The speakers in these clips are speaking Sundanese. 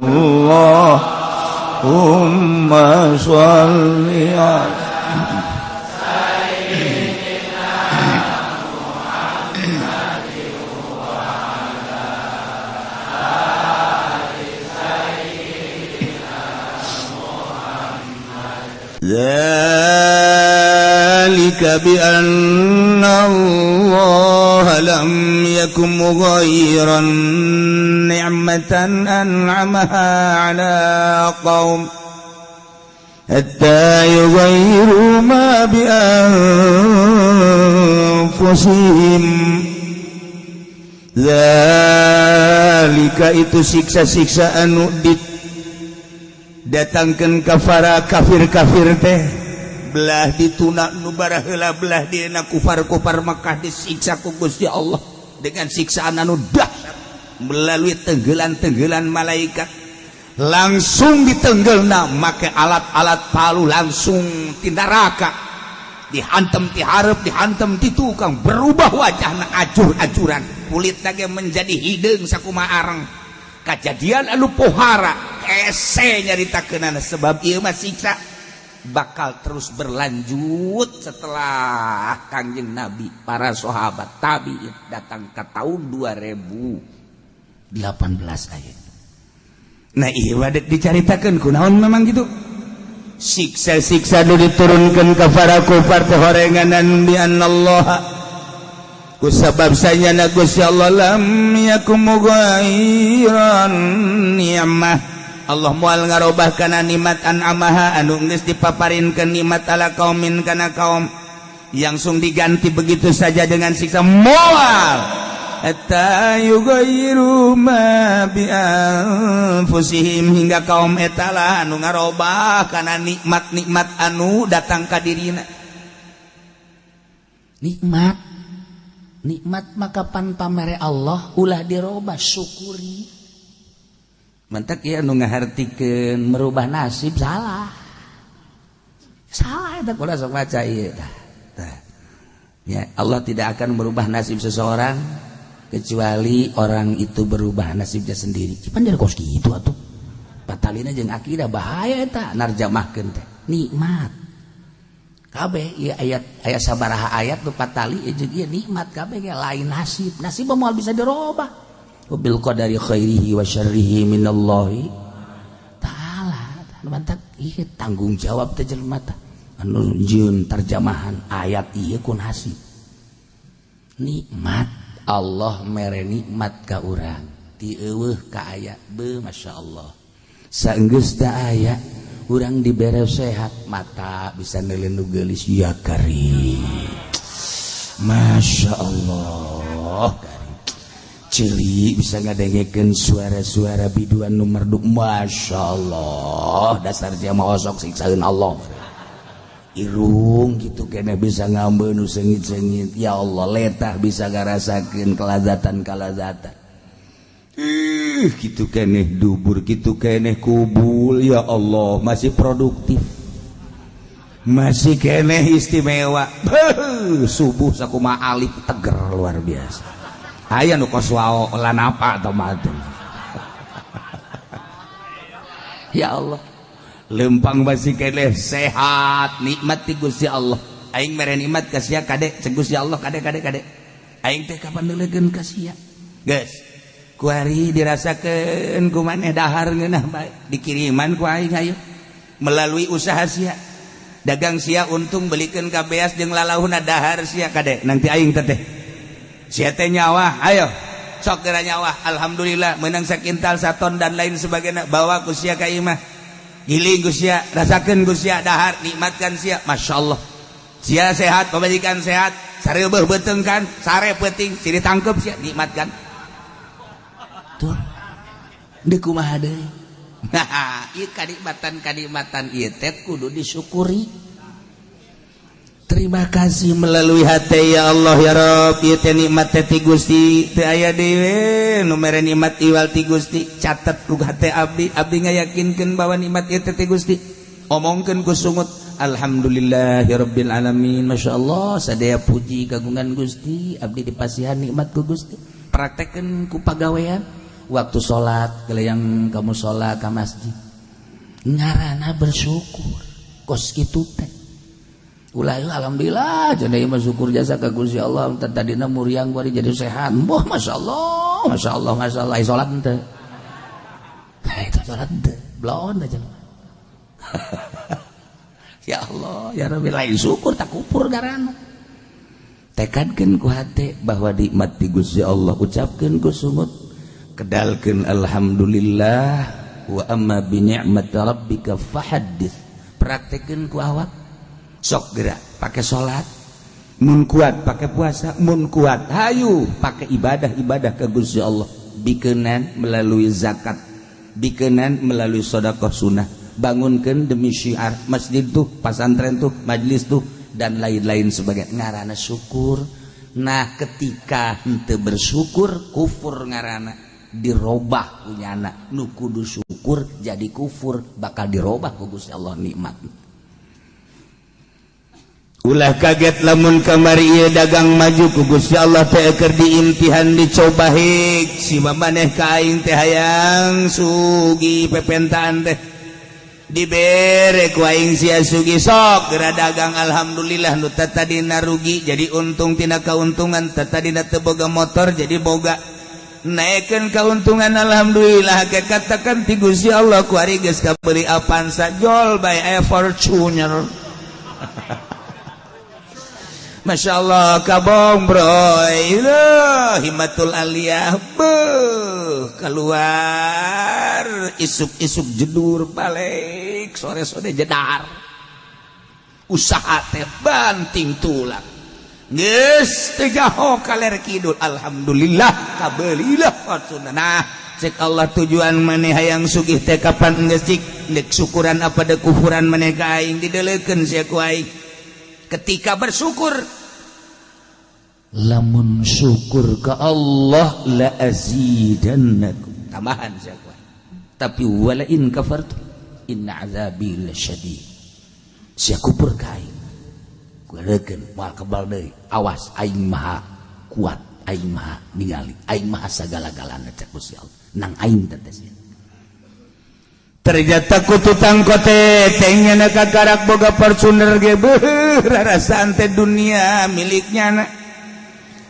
Allahumma sholli ala sayyidina Muhammadin wa ala ali sayyidina Muhammad. Dzalika bi anna Allah lam yakum mughayyiran ni'matan an'amaha ala qaum hatta yughayyiru ma bi anfusihim. Dzalika itu siksa-siksa anu didatangkeun ka para kafir-kafir teh belah dituna nu baraheula belah dina kufar-kufar Makkah disiksa ku Gusti Allah dengan siksaan anu dahsyat melalui tenggelan-tenggelan malaikat langsung ditenggelna make alat-alat palu langsung ti neraka dihantem ti hareup dihantem ti tukang berubah wajahna acur-acuran kulitna ge menjadi hideung sakumaha areng kajadian anu pohara hese nyaritakeunana sebab ieu mah siksa bakal terus berlanjut setelah Kangjeng Nabi para sahabat tabi'in datang ke tahun 2018 aya. Nah ieu wadek dicaritakeun kunaon memang gitu siksa-siksa nu diturunkeun ka para kufar teh horenganan bi anallah kusabab sanyana Gusti Allah lam yakum mughayyiran ni'mah. Allah moal ngarobah kana nikmat an'amaha anu geus dipaparinkeun nikmat ala kaumin kana kaum langsung diganti begitu saja dengan siksa moal hatta yughayyiru ma bi anfusihim hingga kaum eta lah anu ngarobah kana nikmat-nikmat anu datang ka dirina. Nikmat nikmat maka pan pamere Allah ulah dirobah syukuri. Mantak ieu anu ngahartikeun merubah nasib salah. Salah eta kula sok maca ieu tah. Ya, Allah tidak akan merubah nasib seseorang kecuali orang itu berubah nasibnya sendiri. Cipan dari kos kitu atuh. Patalina jeung akidah bahaya eta narjamahkeun teh. Nikmat. Kabeh ieu ayat aya sabaraha ayat nu patali jeung ieu nikmat kabeh ge lain nasib. Nasib moal bisa dirobah. Bil qadari khairihi wa syarrihi minallahi ta'ala. Mantak ieu tanggung jawab teh jelema teh anu jeung terjemahan ayat ieu ku nasib. Nikmat Allah mere nikmat ka urang ti eueuh ka aya beuh masyaallah. Saenggeus teh aya urang dibere sehat mata bisa neuleun nu geulis ya karim. Masyaallah. Cili bisa ngadengekeun suara-suara biduan nu merdu masyaallah dasar sia mah osok siksaeun Allah. Irung gitu kene bisa ngambeun nu seungit-seungit ya Allah letah bisa ngarasakeun kelazatan-kelazatan. Ih kitu keneh dubur kitu keneh kubul ya Allah masih produktif. Masih keneh istimewa. Beuh, subuh sakumaha alif teger luar biasa. Aya nu kos wao lanapa atau matu. Ya Allah lempang masih keneh sehat nikmat ti Gusti Allah aing mere nikmat ka sia kade cek Gusti Allah kade kade kade aing teh kapan neulekeun ka sia geus kuari dirasakeun ku maneh dahar ngeunah bae dikiriman ku aing ayo melalui usaha sia dagang sia untung belikeun ka beas jeung lalahuna dahar sia kade nanti aing teh sia teh nyawa ayo sok geura nyawa alhamdulillah menang sakintal saton dan lain sebagainya bawa ku sia ka imah giling ku sia rasakeun ku sia dahar nikmatkan sia masyaallah sia sehat pamajikan sehat sareubeeh beuteung kan sare peuting sini tangkep sia nikmatkan tuh deui kumaha deui nah ieu kanikmatan-kanikmatan ieu teh kudu disyukuri. Terima kasih melalui hati ya Allah ya Rabb ieu teh nikmat teh ti Gusti teu aya deui nu mere nikmat iwal ti Gusti catet ku hate abdi abdi ngayakinkeun bahwa nikmat ieu teh ti Gusti omongkeun ku sungut alhamdulillahirabbil alamin masyaallah sadaya puji kagungan Gusti abdi dipasihan nikmat ku Gusti praktekeun ku pagawean Waktu sholat kalau yang kamu sholat ke masjid ngarana bersyukur kos kitu teh. Ulah alhamdulillah cenah ieu mah syukur jasa ka Gusti Allah tadina muriang bari jadi sehat. Wah masyaallah, masyaallah, masyaallah salat henteu. Itu salat henteu, blon aja. Ya Allah, ya Rabbi, lain syukur tak kupur garana. Tekadkeun ku hate bahwa nikmat ti Gusti Allah, ucapkeun ku sungut, kedalkeun alhamdulillah wa amma bi ni'mati rabbika fahaddits. Praktekeun ku awak. Sok gerak pakai salat, mun kuat pakai puasa, mun kuat hayu pakai ibadah-ibadah ke Gusti Allah. Bikeunan melalui zakat, bikeunan melalui sedekah sunnah, bangunkan demi syiar masjid tuh, pasantren tuh, majlis tuh, dan lain-lain sebagai ngarana syukur. Nah ketika henteu bersyukur kufur ngarana, dirobah punyana nu kudu syukur jadi kufur, bakal dirobah ku Gusti Allah nikmat. Ulah kaget lamun kamari ieu dagang maju ku Gusti Allah teh keur diimtihan dicoba hik si maneh ka aing teh hayang sugi pepentaan teh dibere ku aing sia sugi sok geura dagang alhamdulillah nu tadina rugi jadi untung tina kauntungan, tadina teu boga motor jadi boga, naikkeun kauntungan alhamdulillah. Ke katakan ti Gusti Allah ku ari geus kabeuli Avanza jol bae aya Fortuner. Masya Allah kabong bro, himatul aliyah beuh keluar isuk-isuk jedur balik sore-sore jedar usaha teh banting tulang geus teu jaho kaler kidul alhamdulillah kabelilah Fortuner. Nah cek Allah tujuan maneh hayang sugih teh kapan geus cik deuk syukuran apa deuk kufuran maneh ka aing dideulekeun sia ku aing. Ketika bersyukur lamun syukur ke Allah la azidannakum tambahan sia ku aing, tapi wala in kafartu inna azabi lasyadid. Sia kupur ka aing kurekeun moal kebal deui, awas aing maha kuat, aing maha ningali, aing maha sagala-galana cek Gusti Allah nang aing teh sia. Ternyata ku tutang kote teh kakarak boga Fortuner ge beuh rarasaan teh dunia miliknya na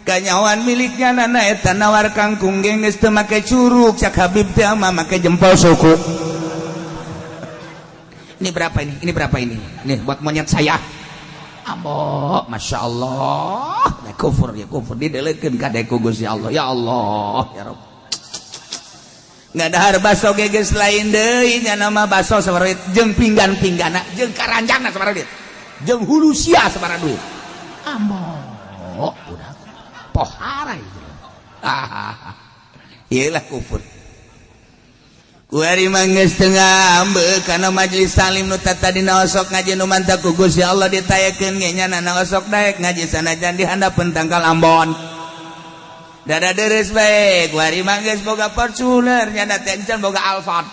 kanyawan miliknya na eta nawar kangkung ge geus teu make curug cak Habib teh mah make jempol suku. Ini berapa ini? Ini berapa ini? Nih buat monyet saya. Ambo, Masya Allah. Nah, kufur ya kufur didelekeun ka ku Gusti Allah. Ya Allah, ya Rabb. Nggak dahar baso ge geus lain deui nya nama baso sabaraha duit jeung pinggan-pinggana jeung karanjangna sabaraha duit jeung hulu sia sabaraha duit. Ambo, udah pohara itu. Iyalah kufur. Kuari mah geus teu ngambek kana majelis salim nu tadina osok ngaji nu mantap ku Gusti Allah ditayekeun ge nya na osok daek ngaji sanajan di handapeun tangkal Ambon. Dada deres bae kuari mah geus boga Fortuner nya teh encan boga Alphard.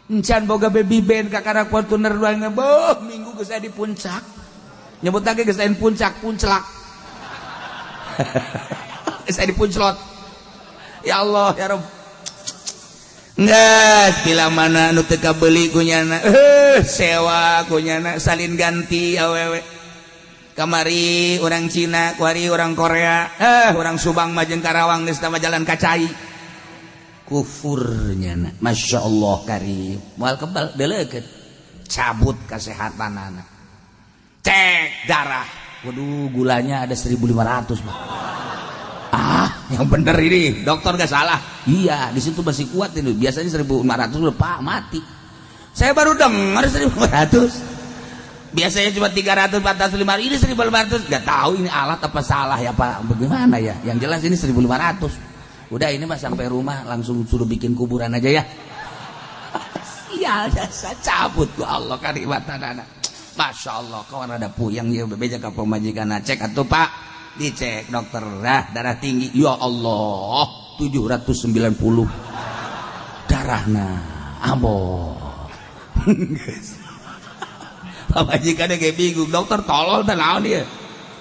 Encan boga baby band kakarak Fortuner dua beuh minggu geus aya di puncak. Nyebut lagi geus aya puncak, punclak. Geus aya di punclot. Ya Allah ya Rabb. Nggak, bila mana nu teu kabeuli ku nyana, sewa ku nyana salin ganti awewe. Kamari orang Cina, kuari orang Korea, orang Subang mah jeung Karawang geus tama jalan kacai. Kufurnya na, Masya Allah karim. Moal kebal deuleukeun. Cabut kasehatanana. Cek darah. Waduh, gulanya ada 1500 mah. Ah, yang bener ini, dokter gak salah. Iya, di situ masih kuat ini. Biasanya 1500 udah pak mati. Saya baru dengar 1500. Biasanya cuma 300, 400, 500, ini 1500. Gak tahu ini alat apa salah ya Pak. Bagaimana ya? Yang jelas ini 1500. Udah ini mah sampai rumah langsung suruh bikin kuburan aja ya. Sial jasa cabut ku Allah kanimatanana. Masya Allah, kawan ada puyeng ya bebeja ka pamajikan cek atuh Pak. Dicek dokter, nah, darah tinggi. Ya Allah, 790 darahna. Ambo. Pamajikannya kayak bingung, dokter tolol teh naon dia.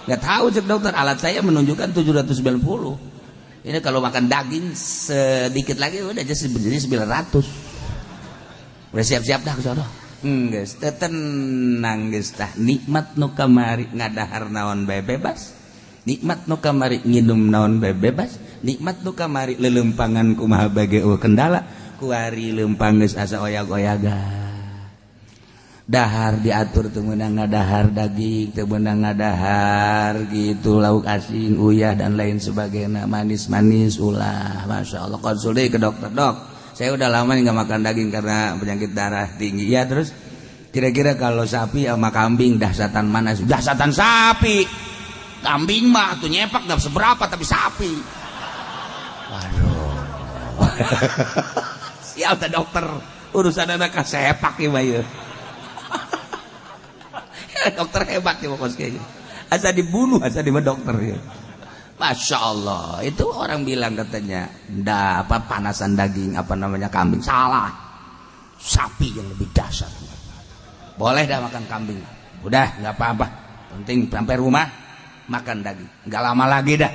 Nggak tahu cek dokter, alat saya menunjukkan 790. Ini kalau makan daging sedikit lagi udah jadi 900. Udah siap-siap dah ke sono. Geus teu tenang geus tah, nikmat nu kamari ngadahar naon bae bebas. Nikmat nu kamari nginum naon bae bebas. Nikmat nu kamari lelempangan kumaha bae eueuh kendala. Kuari lempang geus asa oyag-oyagan. Dahar diatur teu meunang ngadahar daging, teu meunang ngadahar gitu lauk asin, uyah dan lain sebagainya, manis-manis ulah. Masya Allah, konsul deui ke dokter, "Dok, saya udah lama nih nggak makan daging karena penyakit darah tinggi." Ya terus kira-kira kalau sapi sama kambing dahsyatan mana? Dahsyatan sapi. Kambing mah tuh nyepak nggak seberapa, tapi sapi. Waduh. Siap teh dokter, urusan anak sepak ya ya. Dokter hebat ya pokoknya. Asa dibunuh, asa di dokter ya. Masya Allah, itu orang bilang katanya, ndak apa panasan daging apa namanya kambing, salah. Sapi yang lebih dahsyat. Boleh dah makan kambing. Udah, nggak apa-apa. Penting sampai rumah makan daging. Nggak lama lagi dah.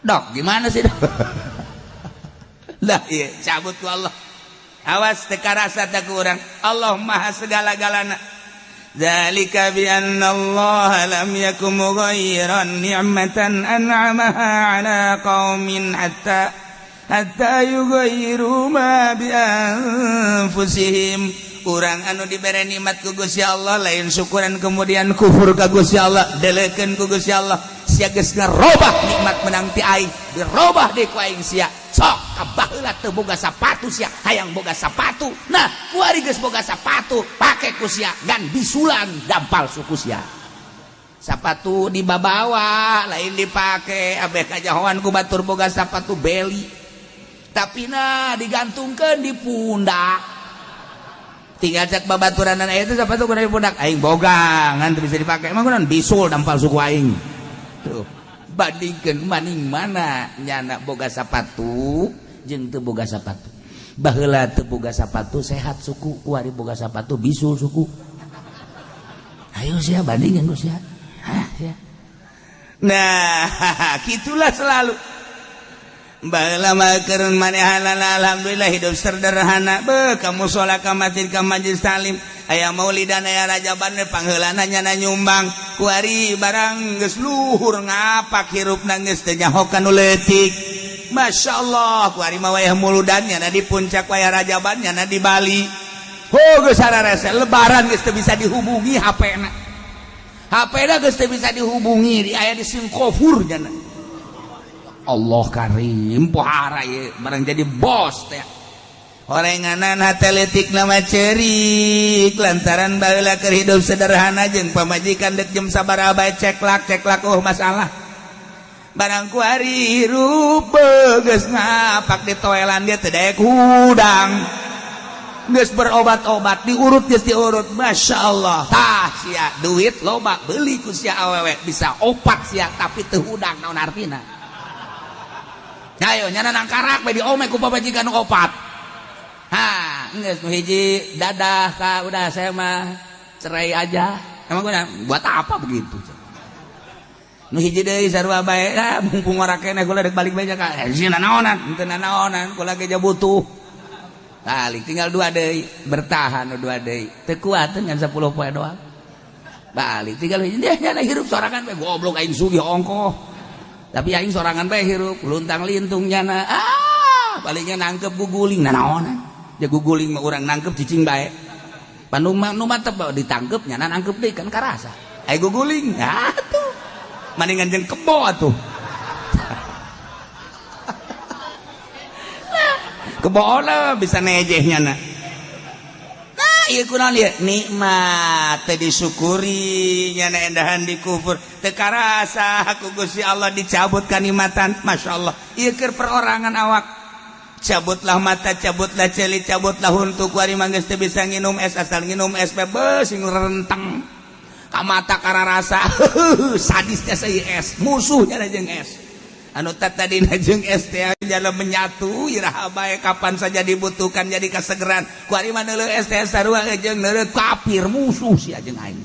Dok, gimana sih, Dok? Lah iya, cabut ku Allah. Awas teu karasa teh ku urang. Allah Maha segala-galana. Zalika bi anna Allah lam yakum mughayyiran ni'matan an'amaha ala qaumin hatta yughayyiru ma bi anfusihim. Urang anu dibere nikmat ku Gusti Allah lain syukuran kemudian kufur ka Gusti Allah, delekeun ku Gusti Allah. Sia geus ngarobah nikmat menang ti aing, dirobah deui ku aing sia. Sok ka baheula teu boga sapatu sia, hayang boga sapatu. Nah, kuari geus boga sapatu, pake ku sia ngan bisulan dampal suku sia. Sapatu dibabawa lain dipake, abeh kajahoan ku batur boga sapatu beli. Tapi nah digantungkeun di pundak. Tinggal cek babaturanan aya teh sapatu kudu di pundak aing boga ngan teu bisa dipake. Emang kunaon bisul dampal suku aing. Tuh, bandingkeun maning mana nyana boga sapatu jeung teu boga sapatu. Baheula teu boga sapatu sehat suku, kuari boga sapatu bisul suku. Ayo sia bandingkeun ku sia. Hah sia. Nah, gitulah selalu. Baheula mah keur manehanana alhamdulillah hidup sederhana. Beuh ka musala, ka masjid, ka majlis taklim, aya maulidan, aya rajaban, pangheulana nyana nyumbang. Kuari barang geus luhur ngapak hirupna geus teu nyaho ka nu leutik. Masya Allah, kuari mah wayah muludan nyana di puncak, wayah rajaban nyana di Bali. Oh geus sararese lebaran geus teu bisa dihubungi HP-na. HP-na geus teu bisa dihubungi, di aya di singkofur nyana. Allah karim pohara ieu barang jadi bos teh. Horenganan hate leutik nama cerik lantaran baheula keur hidup sederhana jeung pamajikan dek jam sabaraha bae ceklak ceklak oh masalah. Barang kuari hirup geus ngapak di toelan dia teu daek hudang. Geus berobat-obat diurut geus diurut, Masya Allah. Tah sia duit loba beli ku sia awewe bisa opat sia tapi teu hudang naon artina. Ayo nyana nangkarak bae diome ku pamajikan opat. Ha, geus nu hiji dadah ka udah saya mah cerai aja. Emang guna buat apa begitu? Nu hiji deui sarua bae, ah mumpung ora keneh kula dek balik bae ka. Sieun naonan, henteu naonan, kula ge butuh. Balik tinggal dua deui, bertahan nu dua deui. Teu kuateun ngan 10 poe doang. Balik tinggal hiji dia nyana hirup sorangan bae goblok aing sugih ongkoh. Tapi aing sorangan bae hirup luntang lintung nyana. Ah, palingnya nangkep guguling nanaonan. Ya guguling mah urang nangkep cicing bae. Panu nu mantep ditangkep nyana nangkep deui kan karasa. Ai guguling, ah tuh. Maningan jeung kebo atuh. Kebo bisa nejeh nyana. Nah, ieu kunaon ieu? Nikmat teu disyukuri nyana endahan dikufur. Teu karasa ku Gusti Allah dicabut kanikmatan. Masya Allah. Ieu keur perorangan awak. Cabutlah mata, cabutlah ceuli, cabutlah huntu kuari mah geus teu bisa nginum es, asal nginum es bebas sing renteng. Ka mata kararasa sadisnya saya es, musuhnya jeung es. Anu tadina jeung es teh jalan menyatu iraha bae kapan saja dibutuhkan jadi kasegeran. Kuari mah neuleuh es teh sarua jeung neuleuh kafir musuh sia jeung aing.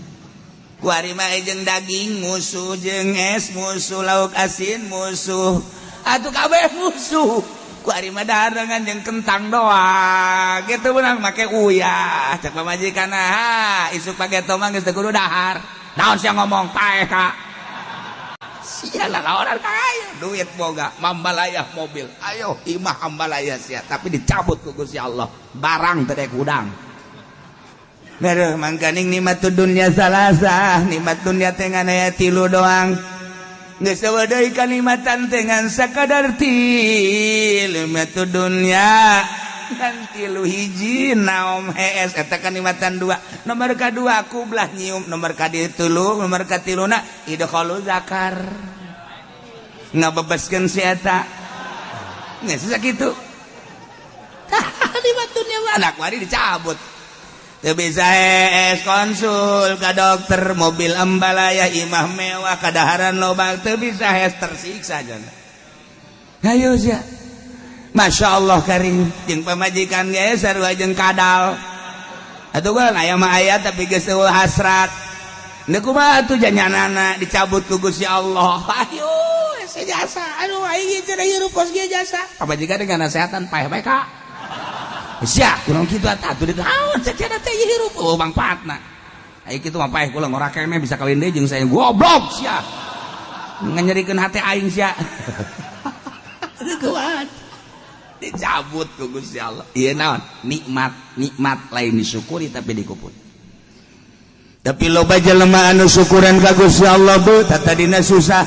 Kuari mah jeung daging musuh, jeung es musuh, lauk asin musuh, atuh kabeh musuh. Kuari mah dahareungan jeung kentang doang gitu menang make uyah. Cek pamajikan, ha isuk pageto mah geus teu kudu dahar. Naon sia ngomong paeh ka sia lah orang kaya duit boga mambalayah mobil ayo imah ambalayah sia, tapi dicabut ku Gusti Allah barang teu dek hudang. Aduh, mangkaning nikmat dunya salasah, nikmat dunya teh ngan aya tilu doang. Geus eueuh deui kanikmatan teh ngan sakadar tilu nikmat dunya. Ngan tilu hiji naom hees eta kanikmatan dua. Nomor kadua kublah nyium, nomor katilu, nomor katiluna idkhalu zakar. Ngabebaskeun si eta. Geus sakitu. Tah nikmat dunya mah anak wari dicabut. Teu bisa hees konsul ka dokter, mobil ambalaya, imah mewah, kadaharan loba, teu bisa hees tersiksa jana. Hayu sia. Masya Allah karim jeung pamajikan ge sarua jeung kadal. Atuh kan aya mah aya tapi geus eueuh hasrat. Neuk kumaha atuh janyanana dicabut ku Gusti Allah. Ayo hese jasa. Aduh aing cenah hirup kos ge jasa. Pamajikan dengan nasehatan paeh bae ka. Sia, kurang kitu atuh di naon cenah teh hirup oh mangfaatna. Aing kitu mah paeh kula ngora keneh bisa kawin deui jeung saya goblok sia. Nganyerikeun hate aing sia. Kuat. Dicabut ku Gusti Allah. Ieu naon? Nikmat, nikmat lain disyukuri tapi dikupur. Tapi loba jelema anu syukuran ka Gusti Allah bu, tatadina susah.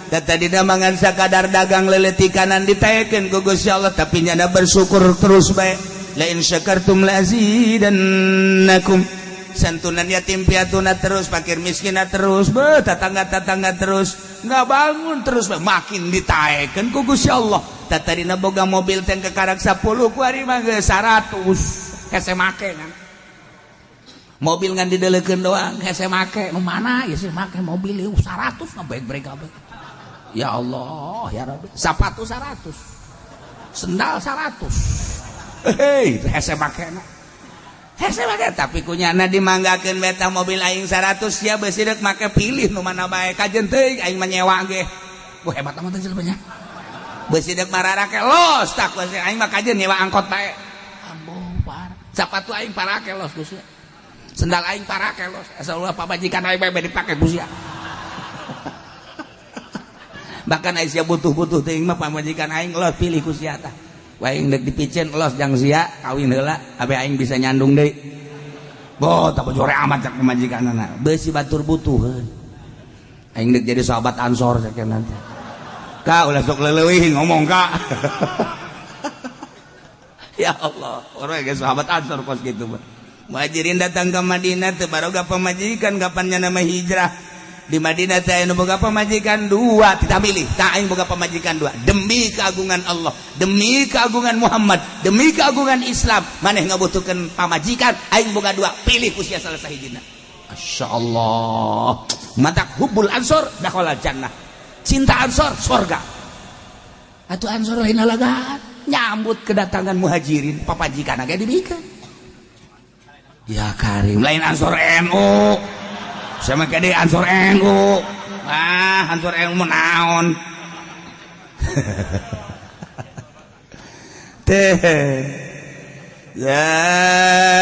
Tatadina mangan sakadar dagang leuleutikanan ditaekeun ku Gusti Allah tapi nyana bersyukur terus bae. La in syakartum la azidannakum. Santunan yatim piatuna terus, fakir miskina terus, be tetangga-tetangga terus, nggak bangun terus, be. Makin ditaekeun ku Gusti Allah. Tatadina boga mobil teh kekarak 10 ku ari mah geus 100 hese make kan. Mobil ngan dideleukeun doang hese make nu mana ieu sih make mobil ieu 100 ngabrek-brek kabeh. Ya Allah, ya Rabbi. Sepatu 100. Sendal 100. Hei, hese makena. Hese make tapi kunyana dimanggakeun beta mobil aing 100 sia beusi deuk make pilih nu mana bae kajen teuing aing mah nyewa ge. Wah hebat amat teh jelema nya. Beusi deuk mararake los tak beusi aing mah kajen nyewa angkot bae. Ambo par. Sepatu aing parake los ku sia. Sendal aing parake los. Asa ulah pamajikan aing bae dipake ku sia. Bahkan aing sia butuh-butuh teuing mah pamajikan aing los pilih ku sia tah. Aing dek dipicen los jang sia kawin heula abe aing bisa nyandung deui. Boh tah bojore amat cak pamajikanana. Beusi batur butuheun. Aing dek jadi sahabat Ansor sakeun nanti. Ka ulah sok leuwih ngomong ka. Ya Allah, urang ge sahabat Ansor kos kitu mah. Muhajirin datang ke Madinah teu baroga pamajikan kapan nya nama hijrah. Di Madinah teh anu boga pamajikan dua, tidak milih. Tak aing boga pamajikan dua demi keagungan Allah, demi keagungan Muhammad, demi keagungan Islam. Maneh ngabutuhkeun pamajikan, aing boga dua, pilih ku sia salah sahijina. Masyaallah. Matak hubbul ansor dakhala jannah. Cinta ansor sorga. Atuh ansor lain lalagaan, nyambut kedatangan muhajirin, papajikan ge dibikeun. Ya karim, lain ansor NU. Sama kade Ansor NU. Ah, Ansor NU naon. Teh. Zalika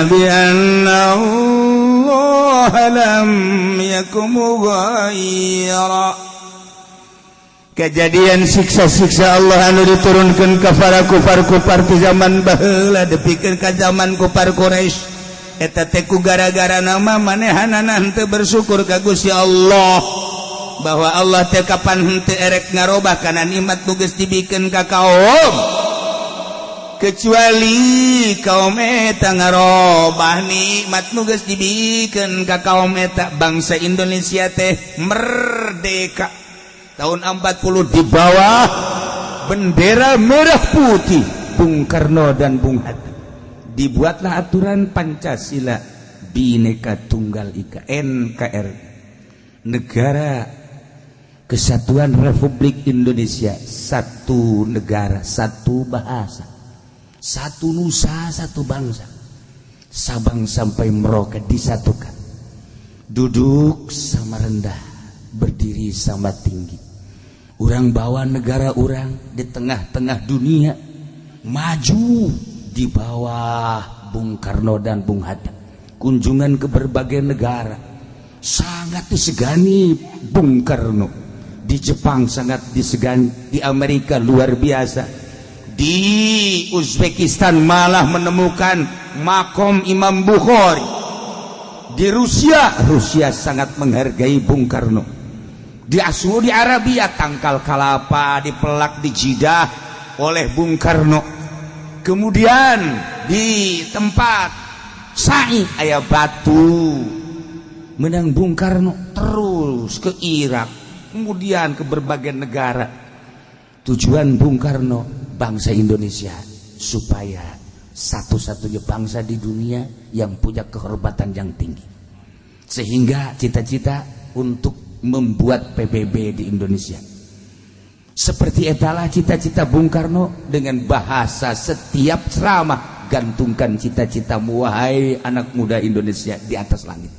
bi anna Allah lam yakum ghaira. Kejadian siksa-siksa Allah anu diturunkeun ka para kufar-kufar di zaman baheula dipikeun ka zaman kufar Quraisy. Eta teh ku gara-gara nama manehanana henteu bersyukur ka Gusti Allah bahwa Allah teh kapan henteu erek ngarobah kana nikmat nu geus dibikeun ka kaum kecuali kaum eta ngarobah nikmat nu geus dibikeun ka kaum eta. Bangsa Indonesia teh merdeka tahun 40 di bawah bendera merah putih Bung Karno dan Bung Hatta. Dibuatlah aturan Pancasila Bhinneka Tunggal Ika NKRI, Negara Kesatuan Republik Indonesia, satu negara, satu bahasa, satu nusa, satu bangsa. Sabang sampai Merauke disatukan. Duduk sama rendah, berdiri sama tinggi. Urang bawa negara urang di tengah-tengah dunia maju di bawah Bung Karno dan Bung Hatta. Kunjungan ke berbagai negara sangat disegani Bung Karno. Di Jepang sangat disegani, di Amerika luar biasa. Di Uzbekistan malah menemukan makom Imam Bukhari. Di Rusia, Rusia sangat menghargai Bung Karno. Di Saudi Arabia tangkal kalapa dipelak di Jidah oleh Bung Karno. Kemudian di tempat Sa'i aya batu menang Bung Karno, terus ke Irak, kemudian ke berbagai negara. Tujuan Bung Karno bangsa Indonesia supaya satu-satunya bangsa di dunia yang punya kehormatan yang tinggi, sehingga cita-cita untuk membuat PBB di Indonesia. Seperti etalah cita-cita Bung Karno. Dengan bahasa setiap ceramah, gantungkan cita-citamu wahai anak muda Indonesia di atas langit.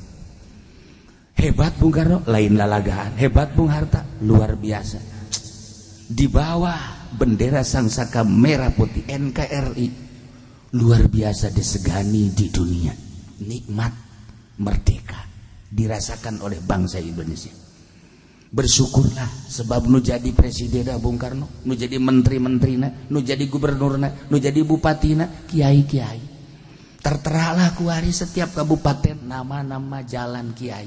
Hebat Bung Karno, lain lalagaan. Hebat Bung Hatta, luar biasa. Di bawah bendera Sang Saka Merah Putih NKRI luar biasa disegani di dunia. Nikmat merdeka dirasakan oleh bangsa Indonesia. Bersyukurlah sebab nu jadi presiden Bung Karno, nu jadi menteri-menterina, nu jadi gubernurna, nu jadi bupatina kiai-kiai. Terteralah kuari setiap kabupaten nama-nama jalan kiai.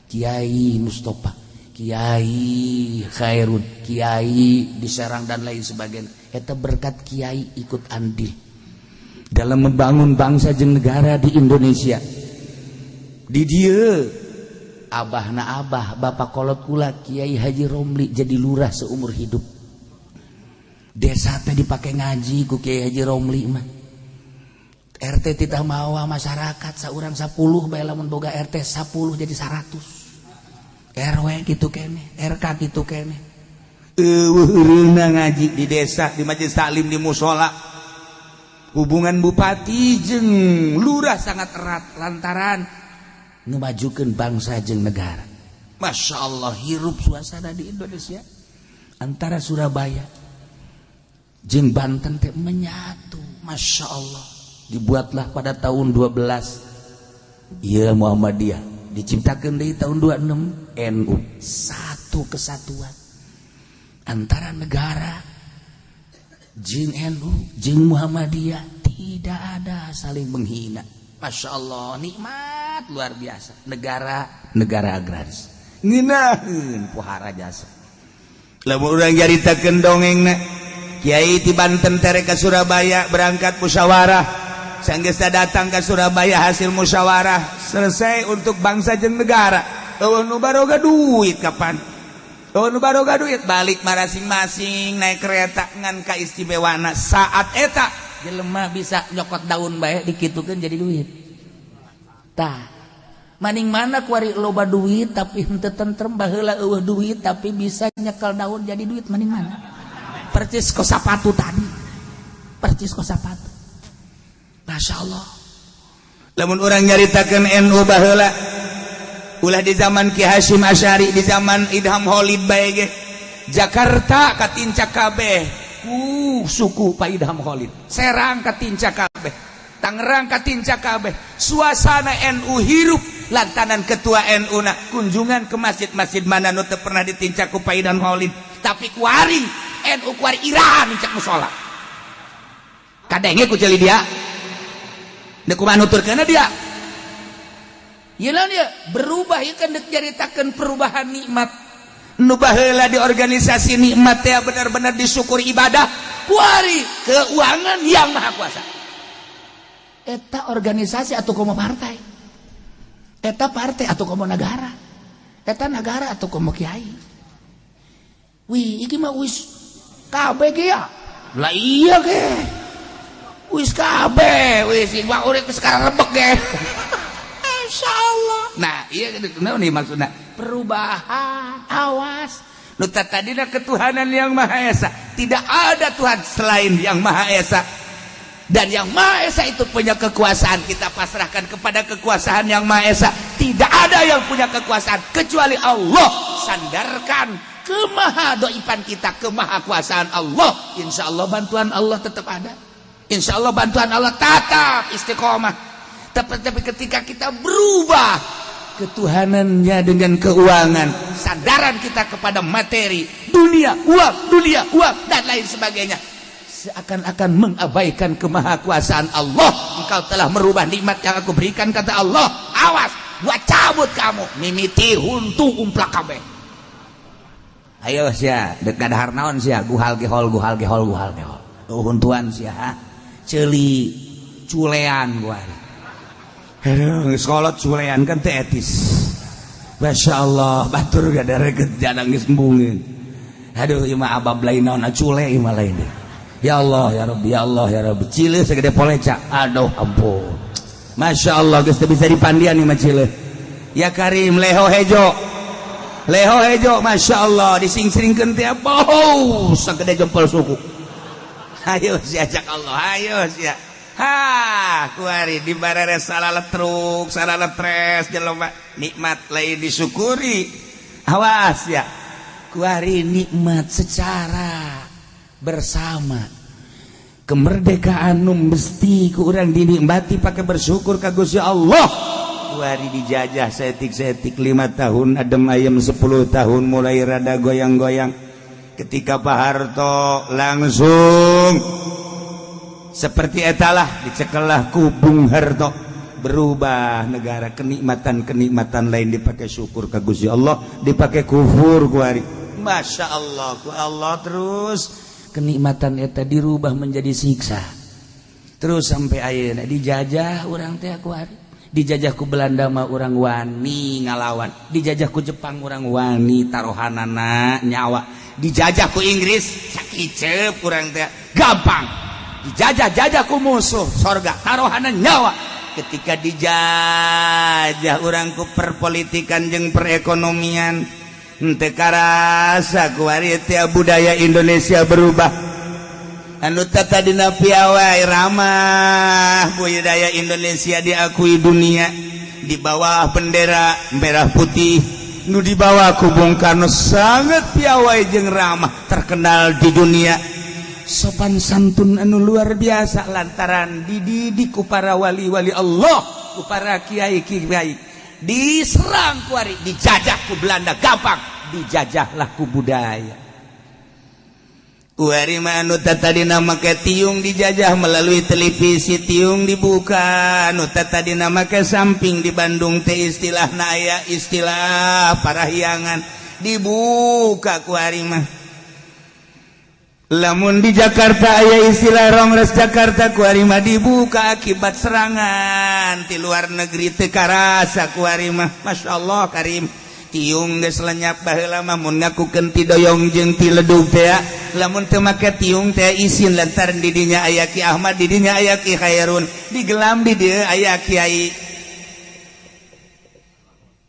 Kiai Mustafa, Kiai Khairun, Kiai di Serang dan lain sebagainya. Eta berkat kiai ikut andil dalam membangun bangsa jeung negara di Indonesia. Di dieu abahna abah, bapak kolot kula Kiai Haji Romli jadi lurah seumur hidup. Desa teh dipake ngaji ku Kiai Haji Romli mah. RT titah mawa masyarakat saurang 10 bae, lamun boga RT 10 jadi 100. RW gitu keneh, RK gitu keneh. Eueuh eureuna ngaji di desa, di majelis taklim, di musola. Hubungan bupati jeung lurah sangat erat lantaran ngemajukeun bangsa jeung negara. Masya Allah, hirup suasana di Indonesia antara Surabaya jeung Banten teh menyatu. Masya Allah, dibuatlah pada tahun 12 iya Muhammadiyah, diciptakan dari tahun 26 NU, satu kesatuan antara negara jeung NU jeung Muhammadiyah, tidak ada saling menghina. Masya Allah, nikmat luar biasa. Negara negara agraris ngeunaheun pohara jasa. Lamun urang nyaritakeun dongengna, Kiai ti Banten tere ke Surabaya berangkat musyawarah. Sanggeusna datang ke Surabaya, hasil musyawarah selesai untuk bangsa jeung negara. Eueuh nu baroga duit kapan? Eueuh nu baroga duit balik masing-masing naik kereta ngan kaistimewana saat eta jelema bisa nyokot daun bae dikitukeun jadi duit. Tah, maning mana kuari loba duit tapi henteu tentrem, baheula eueuh duit tapi bisa nyekel daun jadi duit, maning mana? Percis ko sapatu tadi. Percis ko sapatu. Masya Allah. Lamun urang nyaritakeun NU baheula, ulah di zaman Ki Hasyim Asy'ari, di zaman Idham Holid bae ge. Jakarta katincak kabeh suku Pak Idham Holid. Serang katincak kabeh, Tangerang katincak kabeh. Suasana NU hirup lantaran ketua NU na kunjungan ke masjid-masjid mana nu teu pernah ditincak ku Pak Idham Holid, tapi kuari NU kuari iraha nincak musola. Kadenge ku ceuli dia. Deuk kumaha nuturkeunna dia? Ieu naon ieu? Berubah ieu kan deuk nyaritakeun perubahan nikmat. Nu baheula di organisasi nikmat teh benar-benar disyukuri ibadah, kuari keuangan yang maha kuasa. Eta organisasi atau komo partai? Eta partai atau komo negara? Eta negara atau komo kiai? Wih, iki mah wis kabeh ge ya. Lah iya ge. Wis kabeh, wis iki mah urip sekarang rebek ge. Insyaallah. Nah, iya naon nih maksudna? Perubahan, awas. Nu tadina ketuhanan yang Maha Esa. Tidak ada Tuhan selain yang Maha Esa. Dan yang Maha Esa itu punya kekuasaan. Kita pasrahkan kepada kekuasaan yang Maha Esa. Tidak Tidak ada yang punya kekuasaan kecuali Allah. Sandarkan kemahadoifan kita kemahakuasaan Allah. Insya Allah bantuan Allah tetap ada. Insya Allah bantuan Allah tetap istiqomah. Tapi ketika kita berubah ketuhanannya dengan keuangan, sandaran kita kepada materi, dunia, uang, dan lain sebagainya, seakan-akan mengabaikan kemahakuasaan Allah. Engkau telah merubah nikmat yang aku berikan, kata Allah. Awas, gua cabut kamu. Mimiti huntu umplak kabeh. Ayo sia, dekat dahar naon sia, guhal gehol guhal gehol guhal gehol. Oh, huntuan sia, ha? Ceuli culean gua. Aduh, sekolah culean kan teu etis. Masya Allah, batur gak ada reket jangan geus embungeun. Aduh, ieu mah abab lain naon, cule ieu mah lain deh. Ya Allah, ya Rabbi, ya Allah, ya Rabbi. Cile segede poleca. Aduh, ampun. Masya Allah, geus teu bisa dipandian nih mah cile. Ya Karim, leho hejo. Leho hejo, Masya Allah. Dising-singkeun teh bau segede jempol suku. Ayo sia cak Allah, ayo sia. Ha, kuari di barere salaletruk, salaletres jelema nikmat lain disyukuri. Awas ya. Kuari nikmat secara bersama kemerdekaan nu mesti ku urang dinikmati pakai bersyukur ka Gusti Allah. Kuari dijajah saeutik-saeutik 5 tahun, adem ayem 10 tahun, mulai rada goyang-goyang ketika Pak Harto langsung seperti etalah dicekelah ku Bung Harto, berubah negara, kenikmatan-kenikmatan lain dipakai syukur ka Gusti Allah, dipakai kufur kuari. Masya Allah, ku Allah terus kenikmatan eta dirubah menjadi siksa terus sampai ayeuna dijajah urang teh kuari. Dijajah ku Belanda mah urang wani ngalawan, dijajah ku Jepang urang wani taruhanana nyawa, dijajah ku Inggris sakiceup urang teh gampang, dijajah-jajah ku musuh sorga taruhana nyawa. Ketika dijajah urang ku perpolitikan jeung perekonomian, henteu karasa kuari teh budaya Indonesia berubah. Anu tadina piawai ramah, budaya Indonesia diakui dunia di bawah bendera merah putih nu dibawa ku Bung Karno, sangat piawai jeung ramah, terkenal di dunia, sopan santun anu luar biasa lantaran dididik ku para wali-wali Allah, ku para kiai-kiai. Diserang kuari, dijajah ku Belanda gampang, dijajahlah ku budaya. Kuari mah anu tadina make tiung dijajah melalui televisi, tiung dibuka. Anu tadina make samping di Bandung teh istilah aya istilah parahyangan, dibuka kuari mah. Lamun di Jakarta aya istilah Rongres Jakarta, kuari mah dibuka akibat serangan di luar negeri, teu karasa kuari mah. Masya Allah Karim, tiung geus lenyap. Baheula mah mun ngakukeun ti doyong jeung ti ledug teh, lamun teu make tiung teh isin, lantaran di dinya aya Ki Ahmad, di dinya aya Ki Khairun, digelam di dieu aya Kiai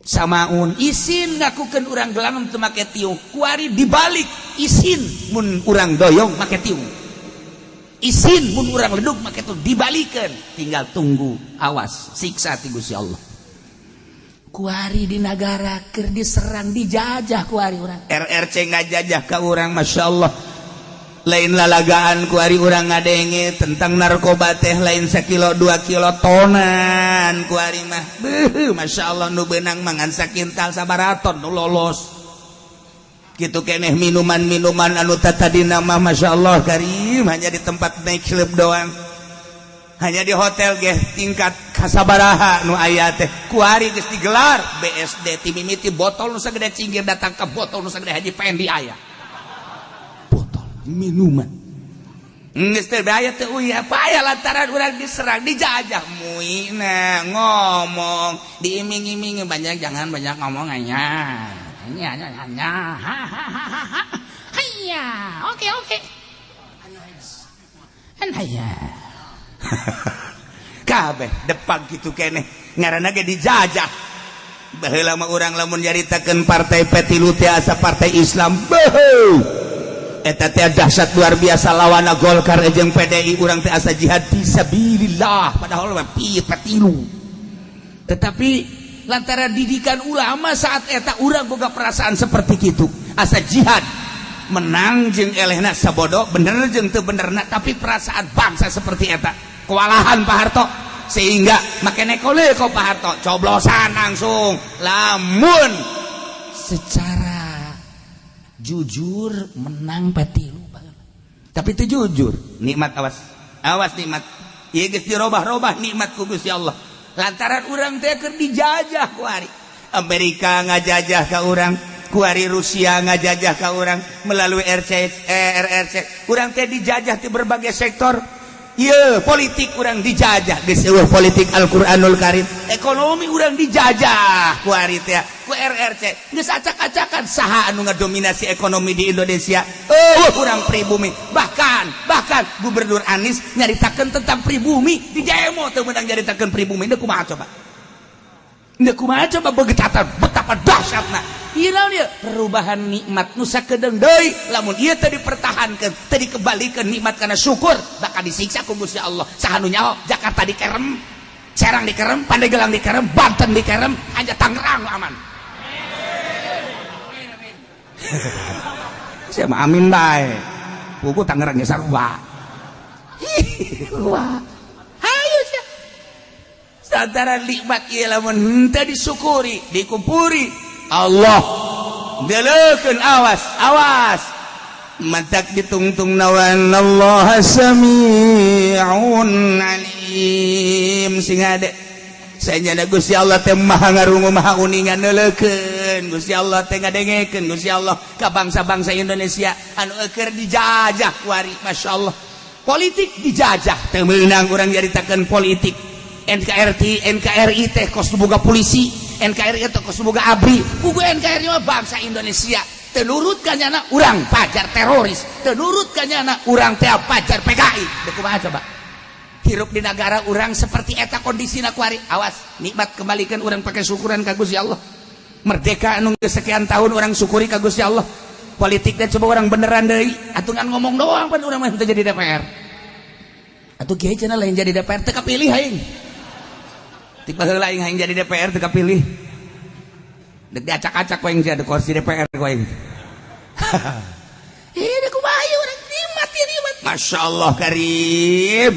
Samaun, isin ngakukeun urang gelam teu make tiung. Kuari dibalik, isin mun urang doyong make tiung, isin mun urang ledug make tiung, dibalikeun. Tinggal tunggu, awas siksa ti Gusti Allah. Kuari di negara keur diserang, dijajah kuari urang, RRC ngajajah ka urang. Masya Allah, lain lalagaan kuari urang ngadenge tentang narkoba teh lain sakilo 2 kilo, tonan kuari mah. Beuh, Masya Allah, nu beunang mangan sakintal sabaraton nu lolos gitu keneh. Minuman-minuman anu tadina mah, Masya Allah Karim, hanya di tempat night club doang, hanya di hotel ge tingkat kasabaraha nu aya teh, kuari geus digelar BSD. Ti mimiti botol nu sagede cinggir datang ke botol nu sagede Haji Pendi, aya botol minuman geus teu aya teu uya apa aya, lantaran urang diserang, dijajah. Muina ngomong diiming-iming banyak, jangan banyak ngomong, hanya hanya hanya ha ha ha ha ha, oke oke ya kabeh depan gitu keneh, ngaranna ge dijajah. Baheula mah urang lamun nyaritakeun partai P3 teh asa partai Islam. Beuh, eta teh dahsyat luar biasa, lawana Golkar jeung PDI. Urang teh asa jihad fisabilillah, padahal mah P3. Tetapi Lantaran didikan ulama saat eta urang boga perasaan seperti kitu. Asa jihad menang jeung elehna sabodo, bener jeung teu benerna, tapi perasaan bangsa seperti eta. Kewalahan Pak Harto sehingga make nekole ko Pak Harto coblosan langsung. Lamun secara jujur menang P3, tapi itu jujur nikmat, awas awas nikmat ieu geus dirobah-robah nikmat ku Gusti Allah lantaran urang teh keur dijajah kuari. Amerika ngajajah ka urang kuari, Rusia ngajajah ka urang melalui RC, RRC. Urang teh dijajah di berbagai sektor. Ieu politik urang dijajah, geus eueuh politik Al-Qur'anul Karim. Ekonomi urang dijajah kuari teh ku RRC. Geus acak-acakan, saha anu ngadominasi ekonomi di Indonesia? Eueuh urang pribumi. Bahkan bahkan Gubernur Anies nyaritakeun tentang pribumi di demo teu meunang nyaritakeun pribumi. Deuk kumaha coba? Deuk kumaha coba begetatan betapa dahsyatna. Ieu naon ieu? Perubahan nikmat nu sakedeung deui, lamun ieu teu dipertahankeun, teu dikembalikeun nikmat kana syukur, bakal disiksa ku Gusti Allah. Saha nu nyaho Jakarta dikerem, Serang dikerem, Pandeglang dikerem, Banten dikerem, hanya Tangerang aman. Saya mah amin bae. Buku Tangerang ge sarua. Wah. Hayu sia. Sadara nikmat ieu lamun henteu disyukuri, dikumpuri, Allah deleukeun, awas awas mantak ditungtung nawan Allah sami'un alim sing ade sanyana Gusti Allah teh maha ngarungu maha uningan. Neuleukeun Gusti Allah teh ngadengekeun Gusti Allah ka bangsa-bangsa Indonesia anu eueur dijajah kuari. Masyaallah, politik dijajah, teu meunang urang nyaritakeun politik NKRI. NKRI teh kos boga polisi, NKRI teh kos boga ABRI, buku NKRI mah bangsa Indonesia. Teu nurut ka nyana urang pajar teroris, teu nurut ka nyana urang teh pajar PKI. Deuk kumaha coba hirup di negara urang seperti eta kondisina kuari? Awas nikmat kembalikan, urang pakai syukuran ka Gusti Allah. Merdeka anu geus sekian tahun, urang syukuri ka Gusti Allah. Politiknya coba orang beneran deui atuh, ngan ngomong doang pan urang mah teu jadi DPR atuh. Kiai cenah lain jadi DPR teu kapilih aing. Ti baheula aing hayang jadi DPR teu kapilih. Dek diacak-acak ku aing sia kursi DPR ku aing. Ini kumaha urang nikmat ya nikmat. Masya Allah Karim.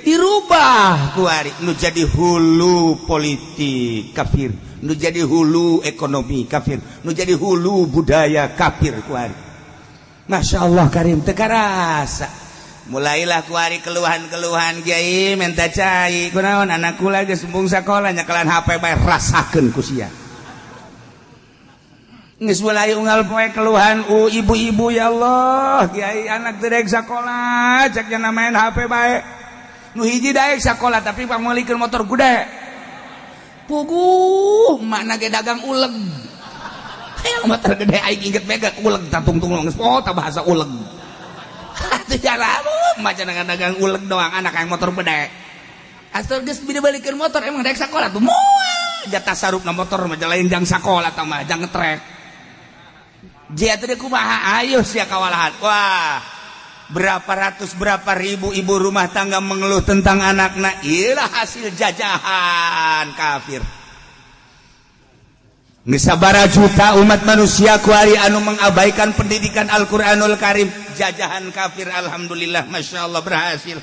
Dirubah kuari nu jadi hulu politik kafir, nu jadi hulu ekonomi kafir, nu jadi hulu budaya kafir kuari. Masya Allah Karim, teu karasa. Mulailah kuari keluhan-keluhan, kiai minta cai kunaon anak kula geus embung sakola nyekelan HP bae, rasakeun ku sia. Geus mulai unggal poe keluhan ibu-ibu, ya Allah kiai, anak teu daek sakola cek nya main HP bae. Nu hiji daek sakola tapi pangmeulikeun motor gede, puguh makna ge dagang uleg. Hayang motor gede, aing inget mega uleg tatungtung geus oh ta bahasa uleg. Atuh cara maca dagang uleg doang, anak yang motor gede. Asal geus dibalikeun motor emang daek sakola tuh moal jatah sarupna motor mah lain jang sakola tah mah jang ngetrek. Jia teh kumaha ayo sia kawalahan. Wah, berapa ratus berapa ribu ibu rumah tangga mengeluh tentang anakna. Iyalah hasil jajahan kafir. Geus sabaraha juta umat manusia kuari anu mengabaikan pendidikan Al-Qur'anul Karim, jajahan kafir. Alhamdulillah, Masya Allah, berhasil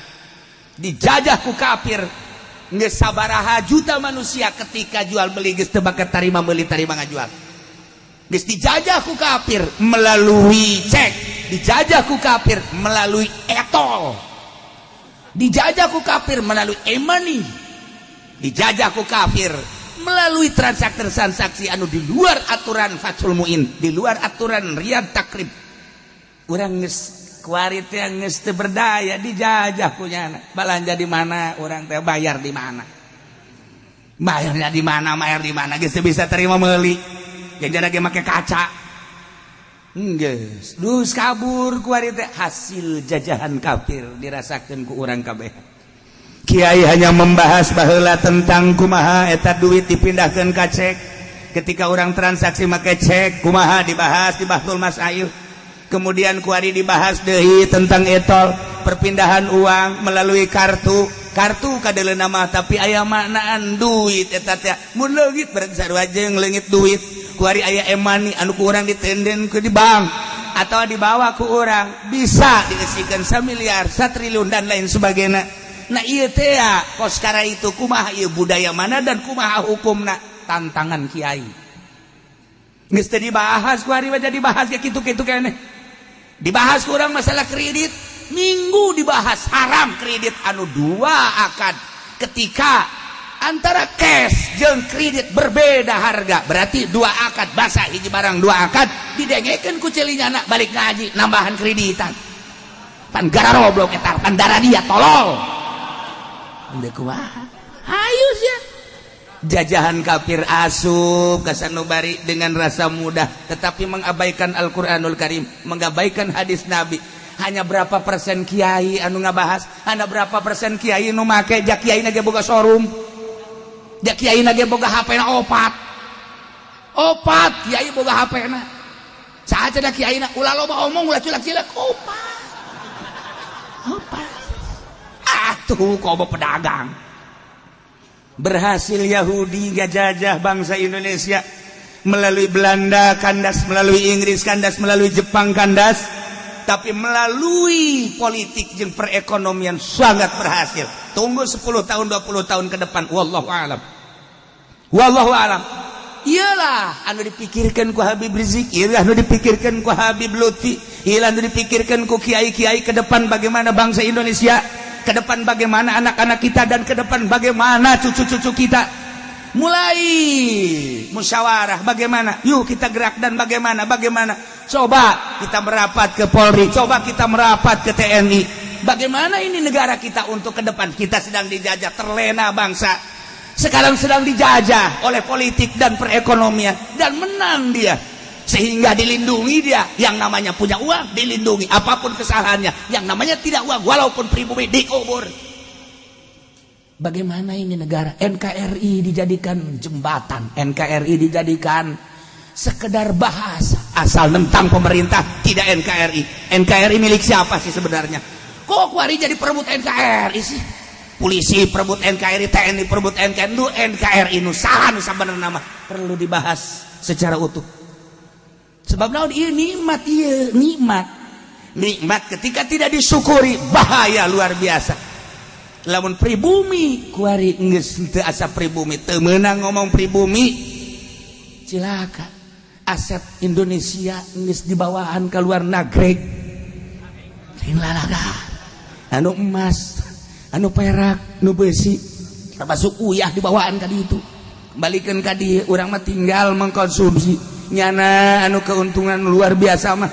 dijajah ku kafir. Geus sabaraha juta manusia ketika jual beli geus teu bakat tarima meuli tarima ngajual. Geus dijajah ku kafir melalui cek, dijajah ku kafir melalui e-tol, dijajah ku kafir melalui e-money, dijajah ku kafir melalui transaksi-transaksi anu di luar aturan Fathul Muin, di luar aturan Riyad Takrib. Urang geus kuari teh geus teu berdaya, dijajah ku nyana. Balanja di mana urang teh, bayar di mana? Bayarnya di mana, bayar di mana? Geus teu bisa terima meuli. Jangan ge make kaca. Geus, dus kabur kuari teh hasil jajahan kafir dirasakeun ku urang kabeh. Kiai hanya membahas baheula tentang kumaha eta duit dipindahkeun ka cek. Ketika orang transaksi make cek kumaha dibahas di Bahtul Masail. Kemudian kuari dibahas deui tentang e-tol, perpindahan uang melalui kartu. Kartu kadeleuna mah, tapi aya maknaan duit eta teh. Mun leungit berarti sarua jeung leungit duit. Kuari aya e-money anu ku urang ditenden ke di bank atau dibawa ku urang, bisa diisikan 1 miliar, 1 triliun, dan lain sebagainya. Nah, ieu teh kos kara itu kumaha ieu, budaya mana dan kumaha hukumna? Tantangan kiai geus teu dibahas kuari mah, jadi dibahas ya kitu-kitu keneh. Dibahas kurang masalah kredit, minggu dibahas haram kredit anu dua akad. Ketika antara cash jeung kredit berbeda harga, berarti dua akad, basa hiji barang dua akad. Didengekeun ku celinya anak balik ngaji nambahan kreditan, pan gararoblok eta, pan darah dia tolol. Henteu kumaha, hayu sia jajahan kafir asup ka sanubari dengan rasa mudah, tetapi mengabaikan Al-Qur'anul Karim, mengabaikan hadis Nabi. Hanya berapa persen kiai anu ngabahas, hanya berapa persen kiai nu make. Jak kiai ge boga showroom, jak kiai ge boga HP na opat opat. Kiai boga HP na saha cenah kiai na? Ulah loba omong, ulah culak-cilak, opat opat. Atuh komo pedagang. Berhasil Yahudi ngajajah bangsa Indonesia melalui Belanda kandas, melalui Inggris kandas, melalui Jepang kandas, tapi melalui politik jeung perekonomian sangat berhasil. Tunggu 10 tahun, 20 tahun ke depan, wallahu alam, wallahu alam. Iyalah anu dipikirkan ku Habib Rizik, iyalah anu dipikirkan ku Habib Lutfi, iyalah anu dipikirkan ku kiai-kiai ke depan, bagaimana bangsa Indonesia ke depan, bagaimana anak-anak kita, dan ke depan bagaimana cucu-cucu kita. Mulai musyawarah bagaimana, yuk kita gerak, dan bagaimana bagaimana. Coba kita merapat ke Polri, coba kita merapat ke TNI. Bagaimana ini negara kita untuk ke depan? Kita sedang dijajah, terlena bangsa sekarang sedang dijajah oleh politik dan perekonomian, dan menang dia sehingga dilindungi dia. Yang namanya punya uang dilindungi apapun kesalahannya, yang namanya tidak uang walaupun pribumi dikubur. Bagaimana ini negara? NKRI dijadikan jembatan, NKRI dijadikan sekedar bahasa, asal tentang pemerintah tidak NKRI. NKRI milik siapa sih sebenarnya? Kok kuari jadi perebut NKRI sih? Polisi perebut NKRI, TNI perebut NKRI, nu NKRI nu saha nu sabenerna mah? Perlu dibahas secara utuh. Sebab naon? Ieu nikmat, ieu nikmat. Nikmat ketika tidak disyukuri bahaya luar biasa. Lamun pribumi kuari geus teu asa pribumi, teu meunang ngomong pribumi, cilaka. Aset Indonesia geus dibawahan ka luar negeri. Lain lalaga. Anu emas, anu perak, nu besi, termasuk uyah dibawaan ka ditu. Kembalikan ka dieu, urang mah tinggal mengkonsumsi. Nyana anu keuntungan luar biasa mah.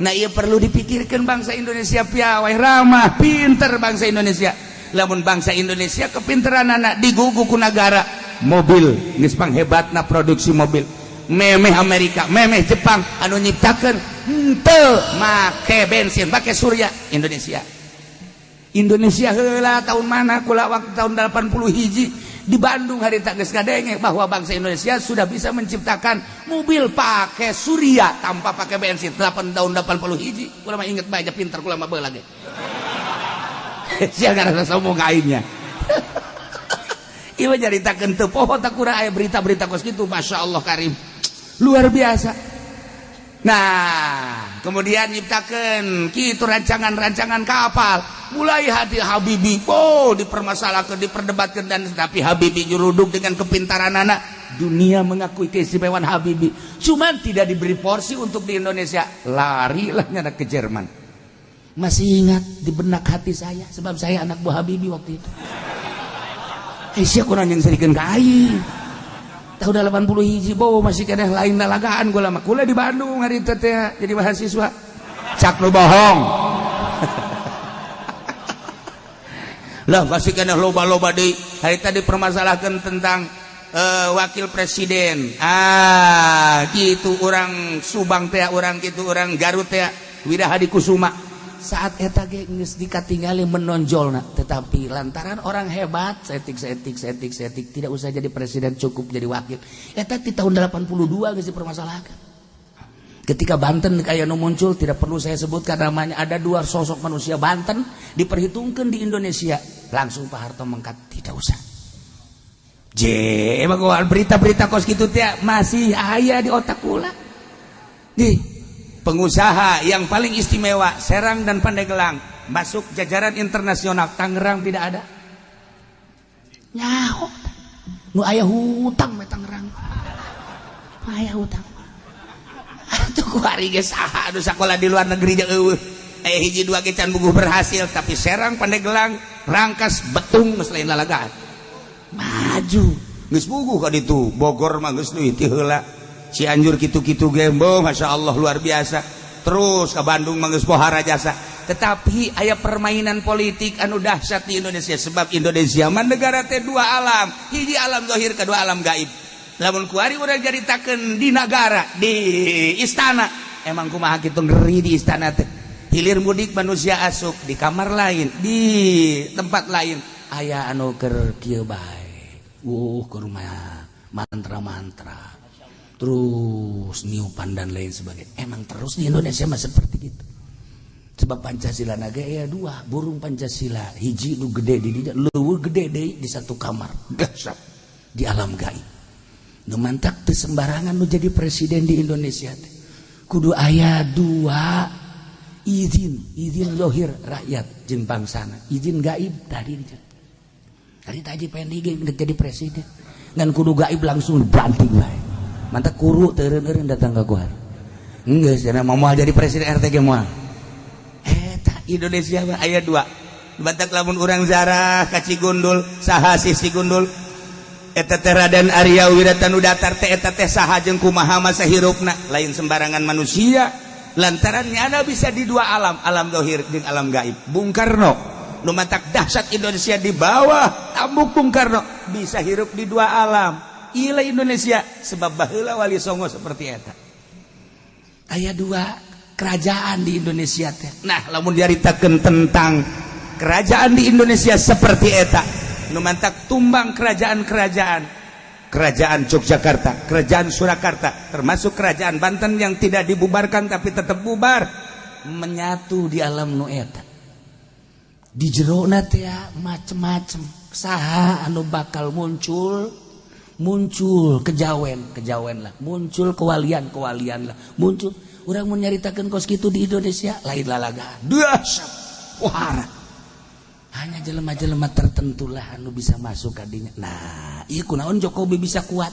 Nah, ieu perlu dipikirkan bangsa Indonesia. Piawai, ramah, pinter bangsa Indonesia. Lamun bangsa Indonesia kepinteran anak digugu ku negara mobil geus panghebatna produksi mobil, memeh Amerika, memeh Jepang. Anu nyiptakeun henteu make bensin, make surya, Indonesia. Indonesia heula tahun mana kula waktu tahun 80 hiji di Bandung hari tak geus ngadenge bahwa bangsa Indonesia sudah bisa menciptakan mobil pakai surya tanpa pakai bensin. 8 tahun 80 hiji kula mah inget bae, pinter kula mah baheula ge. Sia ngarasa sombong ka aingnya. Ieu nyaritakeun teu poho tak kurang aya berita-berita kos kitu. Masya Allah karim, luar biasa. Nah, kemudian nyiptakeun kitu rancangan-rancangan kapal. Mulai hati Habibie, oh, dipermasalahkan, diperdebatkan, dan tapi Habibie juruduk dengan kepintaran anak. Dunia mengakui keistimewaan Habibie, cuman tidak diberi porsi untuk di Indonesia. Larilah nyana ke Jerman. Masih ingat di benak hati saya, sebab saya anak buah Habibie waktu itu. Eh, sia kurang yang serikeun ka aing. Tahun 80 hiji bawa masih keneh lain lalagaan gua lama. Kuliah di Bandung hari itu teh jadi mahasiswa. Cak nu bohong. Lah masih keneh loba-loba deui. Hari tadi permasalahkan tentang wakil presiden. Ah, gitu orang Subang teh, orang gitu orang Garut teh, Wirahadi Kusuma. Saat eta ge geus dikatingali menonjolna, tetapi lantaran orang hebat setik setik setik setik tidak usah jadi presiden, cukup jadi wakil. Eta di tahun 82 geus dipermasalahkan. Ketika Banten kayak nu muncul, tidak perlu saya sebutkan namanya, ada dua sosok manusia Banten diperhitungkan di Indonesia. Langsung Pak Harto mengkat, tidak usah. J, emang berita-berita kos gitu teh masih aya di otak kula. Nih, pengusaha yang paling istimewa Serang dan Pandeglang masuk jajaran internasional, Tangerang tidak ada. Nyaho. Nu aya hutang mah Tangerang. Aya hutang. Atuh kuari ge saha anu sakola di luar negeri jeung eueuh. Aya hiji dua ge can buguh berhasil, tapi Serang, Pandeglang, Rangkas, Betung geus lain lalagaan. Maju. Geus buguh ka ditu. Bogor mah geus leuwih ti heula. Cianjur kitu-kitu ge, Masya Allah luar biasa. Terus ke Bandung mah geus pohara jasa. Tetapi aya permainan politik anu dahsyat di Indonesia, sebab Indonesia mah negara teh dua alam, hiji alam zahir, kedua alam gaib. Lamun kuari urang caritakeun di nagara, di istana, emang kumaha kitu ngeri di istana teh. Hilir mudik manusia asup di kamar lain, di tempat lain aya anu keur kieu bae. Ke rumah mantra-mantra. Terus niupan dan lain sebagainya. Emang terus di Indonesia mah seperti gitu. Sebab Pancasila naga ya dua burung Pancasila, hiji nu gede di dinya, leuweuh gede deui di satu kamar. Dahsyat di alam gaib. Nu mantak teu sembarangan nu jadi presiden di Indonesia teh. Kudu aya dua izin, izin lohir rakyat jeung bangsana, izin gaib tadi. Tadi Haji Pendi ge jadi presiden. Ngan kudu gaib langsung dibanting bae. Mantak kuru teu eureun-eureun datang ka kuar. Geus cenah moal jadi presiden RT ge moal. Eta Indonesia mah aya dua. Batak lamun urang zarah ka Cigundul, saha sih Cigundul? Eta teh Raden Arya Wiratanudatar teh, eta teh saha jeung kumaha masa hirupna? Lain sembarangan manusia. Lantaran nyana bisa di dua alam, alam zahir jeung alam gaib. Bung Karno nu matak dahsyat Indonesia di bawah tambuk Bung Karno bisa hirup di dua alam. Ila Indonesia sebab baheula Wali Songo seperti eta. Aya dua kerajaan di Indonesia teh. Nah, lamun diaritakeun tentang kerajaan di Indonesia seperti eta, nu mantak tumbang kerajaan-kerajaan, kerajaan Yogyakarta, kerajaan Surakarta, termasuk kerajaan Banten yang tidak dibubarkan tapi tetap bubar, menyatu di alam nu eta. Di jerona teh macem-macem, saha anu bakal muncul, muncul kejawen, kejawen lah, muncul kewalian, kewalian lah, muncul. Urang mau nyaritakeun kos kitu di Indonesia lain lalaga. Dahsyat. Wah. Hanya jelema-jelema tertentu lah anu bisa masuk kadinya. Nah, ieu kunaon Jokowi bisa kuat?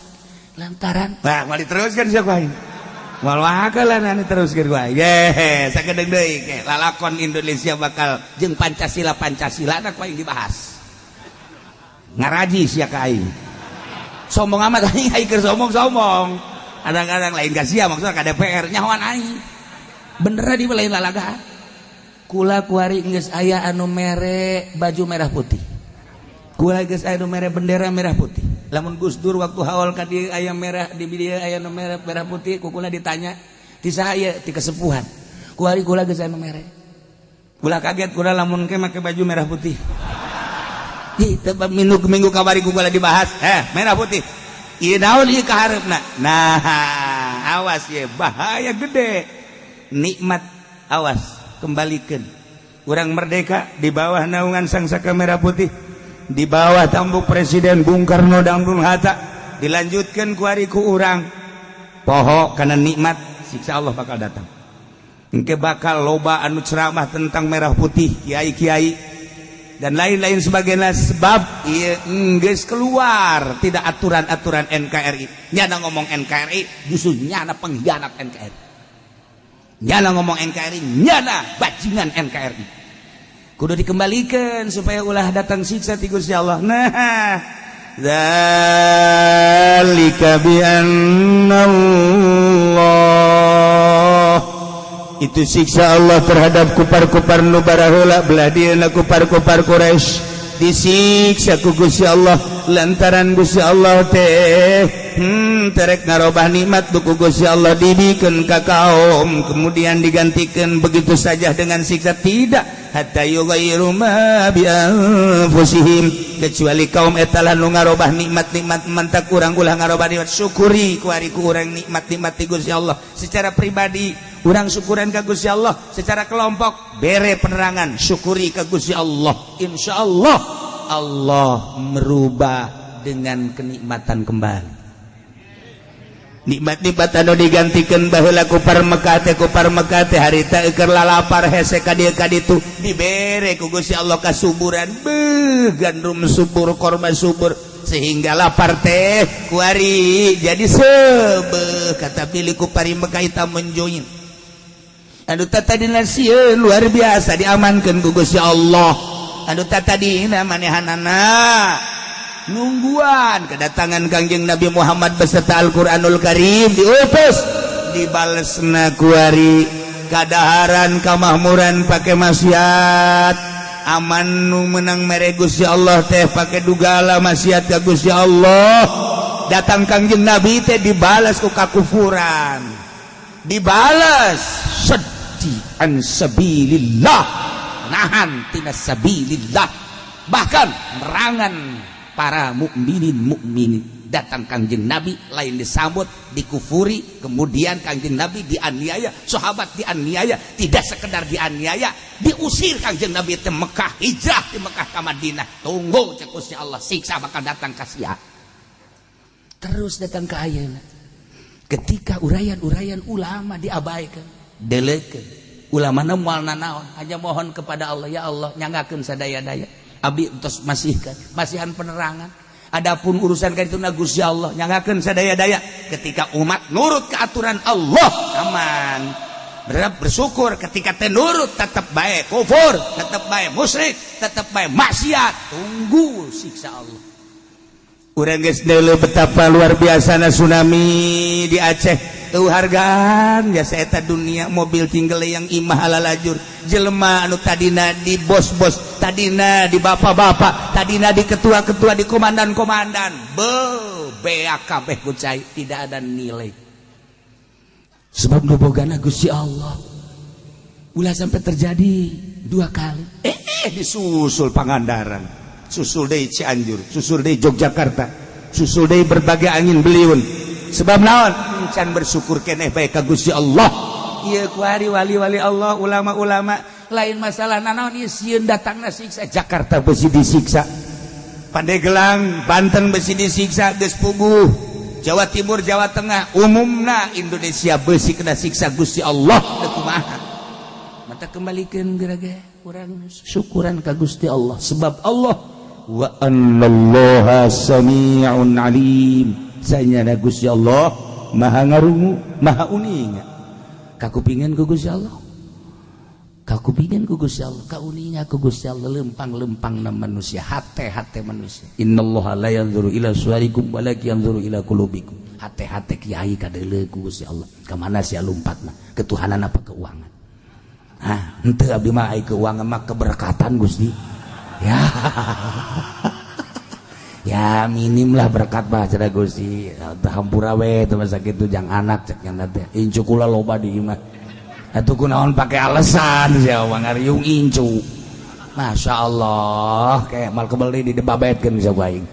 Lantaran nah, moal diteruskeun sia ku aing. Moal wakalan anu teruskeun ku aing. Ye, sakedeung deui ke lalakon Indonesia bakal jeung Pancasila, Pancasila na ku aing dibahas. Ngaraji sia ka aing. Sombong amat aing, aing keur sombong-sombong. Kadang-kadang lain ka sia, maksudna ka DPR nyahoan aing. Bener di lain lalaga. Kula kuari geus aya anu mere baju merah putih. Kula geus aya anu mere bendera merah putih. Lamun Gus Dur waktu haul ka dieu aya merah di dieu aya nu merah merah putih, ku kula ditanya, "Ti saha ieu?" Ti kesepuhan. Kuari kula geus aya nu mere. Kula kaget kula lamun ke make baju merah putih. Ih, teu minggu minggu kabari ku kula dibahas, merah putih. Ieu naon ieu kahareupna? Nah, awas ye, bahaya gede. Nikmat awas, kembalikan. Urang merdeka di bawah naungan sang saka merah putih, di bawah tampuk Presiden Bung Karno dan Bung Hatta, dilanjutkan kuari ku urang. Poho karena nikmat, siksa Allah bakal datang. Engke bakal loba anu ceramah tentang merah putih, kiai-kiai dan lain-lain sebagainya, sebab ieu enggeus keluar tidak aturan-aturan NKRI. Nyana ngomong NKRI justru nyana pengkhianat NKRI. Nyana ngomong NKRI nyana bajingan NKRI. Kudu dikembalikan supaya ulah datang siksa ti Gusti Allah. Nah, dzalika bi Allah, itu siksa Allah terhadap kupar-kupar nu baraheula belah dieuna kupar-kupar Quraisy disiksa ku Gusti Allah lantaran Gusti Allah teh terek ngarobah nikmat ku Gusti Allah dibikeun ka kaum kemudian digantikan begitu saja dengan siksa. Tidak, hatta yughayyiru ma bi anfusihim, kecuali kaum eta lah nu ngarobah nikmat-nikmat. Mantak urang ulah ngarobah nikmat, syukuri kuari ku urang nikmat-nikmat ti Gusti Allah secara pribadi. Urang syukuran ka Gusti Allah secara kelompok, bere penerangan, syukuri ka Gusti Allah, insyaallah Allah merubah dengan kenikmatan kembali. Nikmat-nikmat anu digantikan baheula ku Mekah teh, ku Mekah teh harita keur lalapar hese ka dieu ka ditu, dibere ku Gusti Allah kasuburan, beuh, gandum subur, korma subur, sehingga lapar teh kuari jadi sebeh kata pilih ku pari Mekah eta menjoin anu tadina sieun luar biasa diamankeun ku Gusti Allah. Anu tadina manehanana nungguan kedatangan Kangjeng Nabi Muhammad beserta Al-Qur'anul Karim diutus, dibalesna kuari kadaharan kamahmuran pakai maksiat, aman nu menang mere Gusti Allah teh pakai dugala maksiat ka Gusti Allah. Datang Kangjeng Nabi teh dibalas ku kakufuran, dibalas sedih an sabilillah, nahan tina sabilillah, bahkan merangan para mukminin mukminin. Datang Kangjeng Nabi lain disambut, dikufuri, kemudian Kangjeng Nabi dianiaya, sahabat dianiaya, tidak sekedar dianiaya, diusir Kangjeng Nabi ke Mekah, hijrah di Mekah ke Madinah. Tunggu cek Gusti Allah, siksa bakal datang ka sia. Terus datang ke ayeuna. Ketika uraian-uraian ulama diabaikan, delekeun. Ulama na moal nanaon, hanya mohon kepada Allah, ya Allah nyanggakeun sadaya-daya. Abdi tos masihkan, masihan penerangan. Adapun urusan ka dituna Gusti Allah nyanggakeun sadaya-daya. Ketika umat nurut ke aturan Allah, aman. Bersyukur. Ketika teu nurut, tetap baik kufur, tetap baik musyrik, tetap baik maksiat, tunggu siksa Allah. Urang geus deuleu betapa luar biasa tsunami di Aceh. Tuh hargaan jasa eta dunia, mobil tinggal yang imah ala lajur, jelema anu tadina di bos-bos, tadina di bapak-bapak, tadina di ketua-ketua, di komandan-komandan, be beak kabeh ku cai, tidak ada nilai sebab nu bogana Gusti Allah. Ulah sampai terjadi dua kali, disusul Pangandaran, susul deui Cianjur, susul deui Yogyakarta, susul deui berbagai angin beliun. Sebab naon? Can bersyukur keneh bae ka Gusti Allah. Ieu kuari wali-wali Allah, ulama-ulama, lain masalah nanaon ieu sieun datangna siksa. Jakarta besi disiksa, Pandeglang, Banten besi disiksa, geus puguh Jawa Timur, Jawa Tengah, umumna Indonesia besi kena siksa Gusti Allah. Teu kumaha mata kembalikeun gerage urang syukuran ka Gusti Allah, sebab Allah wa annallaha samii'un alim. Sanyana Gusti Allah maha ngarungu, maha uninga. Kakupingan ku Gusti Allah, kakupingan ku Gusti Allah, kauninga ku Gusti Allah lempang-lempang na manusia, hate-hate manusia. Innallaha la yanzuru ila suwarikum walakin yanzuru ila qulubikum. Hate-hate kiai kadeuleu ku Gusti Allah. Kamana sia lumpatna? Ketuhanan apa keuangan? Ah, henteu abdi mah ai keuangan mah keberkatan Gusti. Ya. Ya minim lah berkat mah cenah Gusti. Teu hampura we teu masa kitu jang anak cek nya teh. Incu kula loba di imah. Atuh kunaon pake alasan sia ngariung incu. Masya Allah, kayak mal kebeli didebabetkeun sia aing.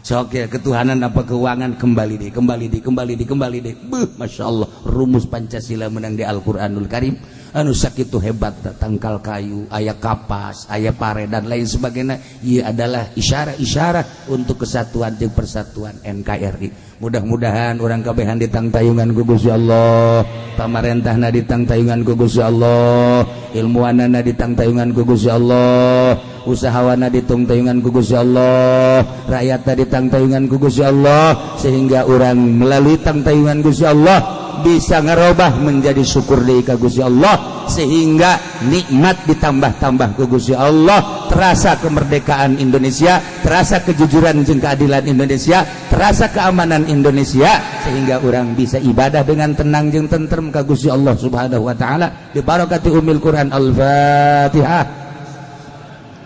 Sok ya, ketuhanan apa keuangan, kembali deh, kembali deh, kembali deh, kembali deh. Beuh, Masya Allah, rumus Pancasila menang di Al-Qur'anul Karim. Anu sakitu hebat, tangkal kayu, aya kapas, aya pare dan lain sebagainya. Ia adalah isyarat-isyarat untuk kesatuan jeung persatuan NKRI. Mudah-mudahan urang kabehan ditangtayungan ku Gusti Allah, pamarentahna ditangtayungan ku Gusti Allah, ilmuwanana ditangtayungan ku Gusti Allah, usahawana ditangtayungan ku Gusti Allah, rakyatna ditangtayungan ku Gusti Allah, sehingga urang melalui tangtayungan Gusti Allah bisa ngerubah menjadi syukur deui ka Gusti Allah, sehingga nikmat ditambah-tambah ku Gusti Allah, terasa kemerdekaan Indonesia, terasa kejujuran jeung keadilan Indonesia, terasa keamanan Indonesia, sehingga orang bisa ibadah dengan tenang jeung tentrem ka Gusti Allah Subhanahu wa taala. Bi barakati umil Quran. Al-Fatihah.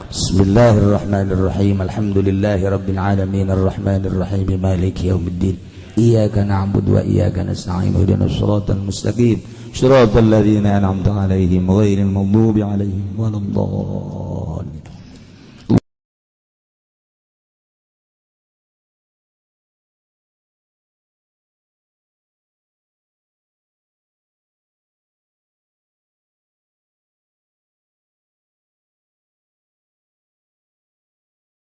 Bismillahirrahmanirrahim. Alhamdulillahirabbil alamin arrahmanirrahim maliki yaumiddin. Iyyaka na'budu wa iyyaka nasta'in ihdinas siratal mustaqim siratal ladzina an'amta 'alaihim ghairil maghdubi 'alaihim waladdallin.